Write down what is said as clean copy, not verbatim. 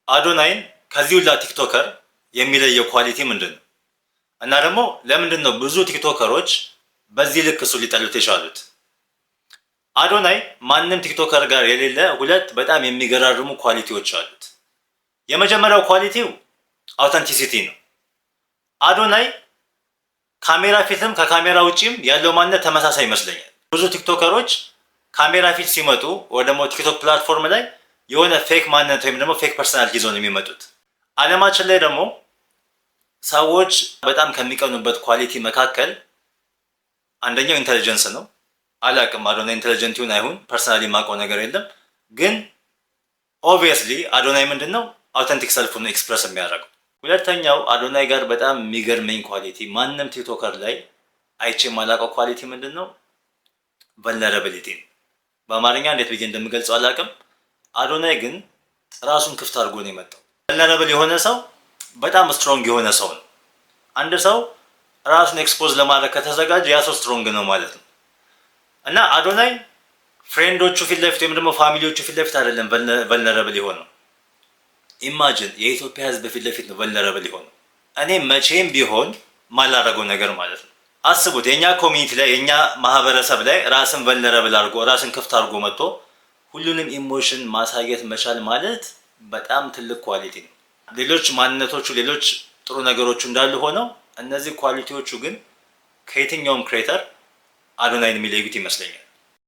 አዶናይን ከዚህ ሁላ TikToker የሚለየው quality ምንድን ነው? እና ደግሞ ለምንድን ነው ብዙ TikToker ኦች በዚህ ልክ እሱ ሊጠሉት የቻሉት? አዶናይ ማንም TikToker ጋር የሌለ ሁለት በጣም የሚገራርሙ quality ዎች አሉት። የመጀመሪያው quality ው authenticity ነው። አዶናይ ካሜራ ፊትም ከካሜራ ውጪም ያለው ማንነት ተመሳሳይ ይመስለኛል። ብዙ TikToker ኦች ካሜራ ፊት ሲመጡ ወይ ደግሞ TikTok platform ላይ የሆነ fake ማንነት ወይም ደግሞ fake personality ይዘው ነው የሚመጡት። አለማችን ላይ ደግሞ ሰዎች በጣም ከሚቀኑበት quality መካከል አንደኛው intelligence ነው። አላቅም፣ አዶናይ intelligent ይሁን አይሁን personally የማውቀው ነገር የለም። ግን obviously አዶናይ ምንድን ነው፣ authentic self ኡን ነው express የሚያደርገው። ሁለተኛው አዶናይ ጋር በጣም የሚገርመኝ quality፣ ማንም TikToker ላይ አይቼ የማላውቀው quality ምንድን ነው? Vulnerability ነው። በአማርኛ እንዴት ብዬ እንደምገልጸው አላውቅም። አዶናይ ግን ራሱን ክፍት አድርጎ ነው የመጣው። Vulnerable የሆነ ሰው በጣም strong የሆነ ሰው ነው። አንድ ሰው ራሱን expose ለማድረግ ከተዘጋጀ ያ ሰው strong ነው ማለት ነው። እና አዶናይ friend ኦቹ ፊት ለፊት ወይም ደግሞ family ዎቹ ፊት ለፊት አይደለም vulnerable የሆነው። Imagine፣ የኢትዮጵያ ሕዝብ ፊት ለፊት ነው vulnerable የሆነው። እኔ መቼም ቢሆን ማላረገው ነገር ማለት ነው። አስቡት፣ የእኛ community ላይ፣ የእኛ ማህበረሰብ ላይ ራስን vulnerable አድርጎ፣ ራስን ክፍት አድርጎ መጥቶ ሁሉንም emotion ማሳየት መቻል ማለት በጣም ትልቅ quality ነው። ሌሎች ማንነቶቹ፣ ሌሎች ጥሩ ነገሮቹ እንዳሉ ሆነው እነዚህ quality ዎቹ ግን ከየትኛውም creator አዶናይን የሚለዩት ይመስለኛል።